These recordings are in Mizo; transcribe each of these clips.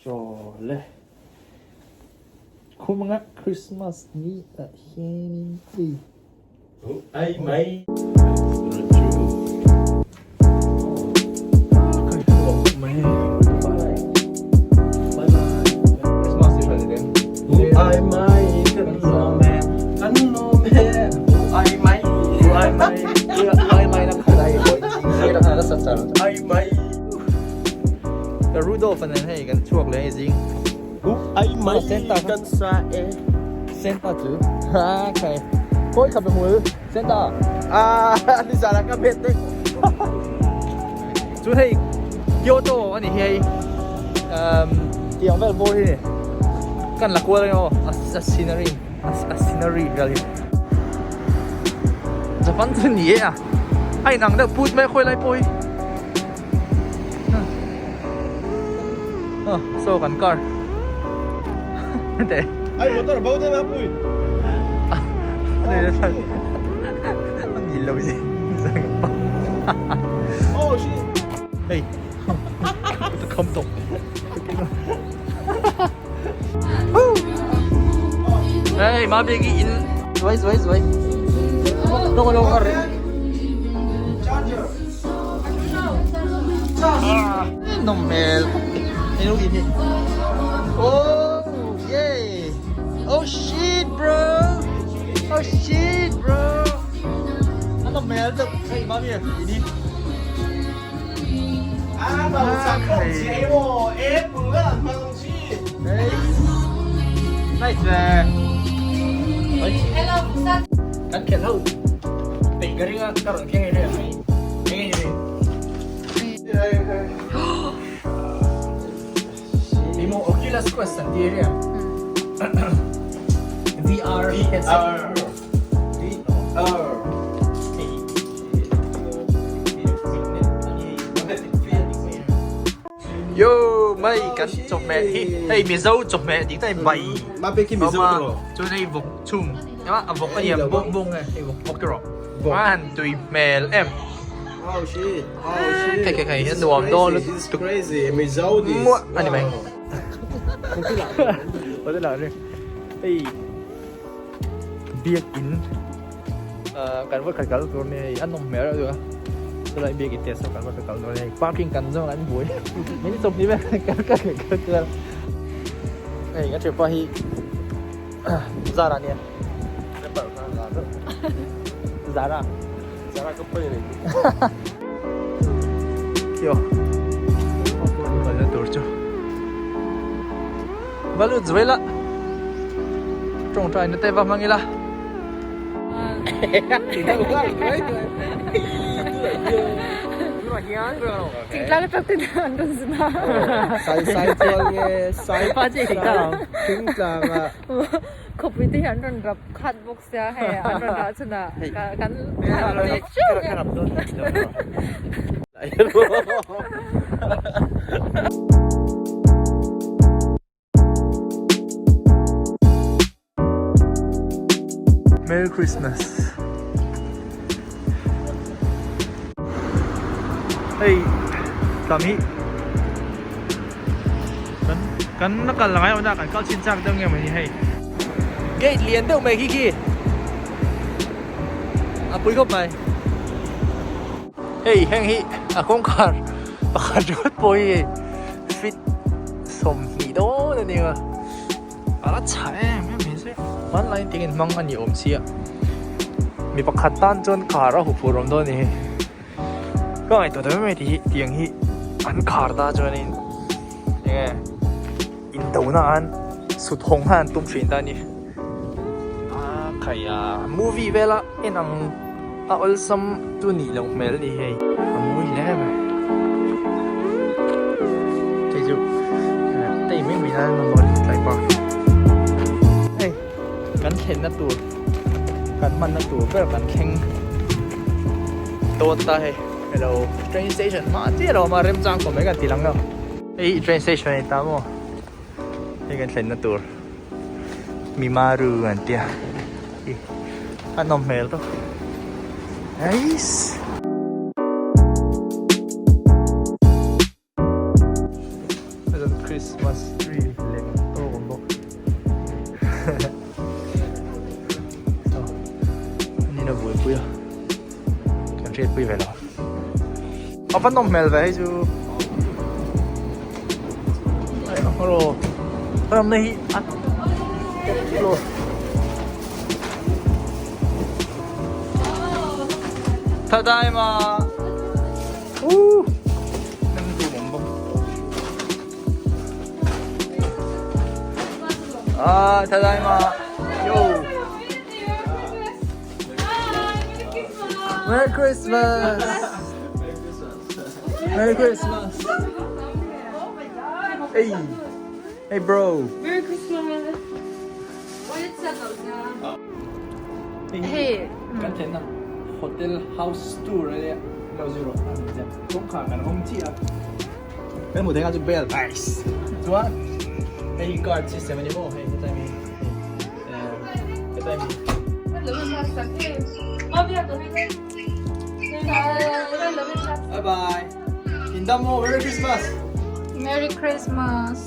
Chawle. Khumanga Christmas ni ah hianin ei. Ai mai. Ai mai kan lawm e kan lawm e ai mai ai mai ai mai na khalai ai mai Rudolph nen hei kan chhuak leh hei zing ai mai kan sa e Santa chu ha khai khawi kha be hmul Santa ah ni zan ah ka met deuh chu hei Kyoto ani hi hei um tiang vel bawr hi ni kan la kual emaw a scenery a scenery vel hi Japan chu ni e a a inang deuh put mai a khawi lai pawh hi Saw kan car teh Ai motor bo te ma pui An ngil lo gì Oh shit Hey Không tục Hey ma bia ki in Zuai zuai zuai Đâu đâu có Nawm hmel hei lo in hi Oh yeah Oh shit bro Oh shit bro A nawm hmel deuh hei mami a in hi Nice ve Kan khelh ho peih ka ring a ka rawn keng eng eng eng eng Ni maw Oculus Quest an ti ria VR headset VR Yo mai kan chawhmeh hi hei Mizo chawhmeh dik tak bai awm a chuan hei vawk chhum ema a vawk a nia bawng bawng nge hei vawk vawk erawh a han tui hmel em hei hei hei a nuam dawn lutuk muah a ni mai hei biakin kan va kal kal tur nia hei a nawm hmel reuh a chulai biakin te saw kan va kal kal tur nia hei parking kan zawng an buai min chawp ni vel kal kal kal kal hei ka thianpa hi Zara nia Zara Zara ka pai rei Kio kalna tur chu va lut zuai la tawngtai na te va hmang ila Sai sai chuan nge sai thingtlang ah Khawpui te hi an rawn rap khat bawk sia hei an rawn rah chhunah kan Merry Christmas Hei tam hi kan kan na kal ngai awm na kan kal chin chak deuh nge mai ni hei Gate lian deuh mai khi khi a pui khawp mai Hei heng hi a kawngkhar pakhat ringawt pawh hi fit 20 dawn a nia a la chhah em em mai se hmanlaiin tingin hmang a ni awm sia mi pakhat tan chuan car a huphurh awm dawn a ni hei ka ngaihtuah ta mai mai tih hi tiang hi an khar ta chuanin enge indona an sut hawng khan an tum thin ta a ni a khaih a movie vela en ang a awlsam chu nih loh hmel a ni hei a mawi hle mai hei chu tei mai mai nan mamawh a ni tlai pa hei kan thlenna tur kan hmanna tur ber kan thleng dawn ta hei hello train station hma chiah a lo awm a remchang khawp mai kan ti lang lo hei train station a ni ta maw hei kan thlenna tur. Mimaru an tia ih a nawm hmel tawp nice Christmas. Christmas tree lem tawk awm bawk saw an in a buaipui a kan hriatpui ve lo a va nawm hmel ve hei chu hello ka awmna hi a top floor. Tadaima! Woo! Ah, tadaima! Yo! Merry Christmas! Merry Christmas! Hey! Hey bro! Merry Christmas! Hei kan thlenna hotel house tour a nia lo zir rawh a ni chiah kawngkhar kan awm chiah a kan hmuh theih kha chu bell nice chuan hei hi card system a ni maw hei hetlai mi hetlai mi bye bye in dam maw merry christmas Merry Christmas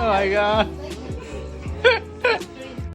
Oh my god.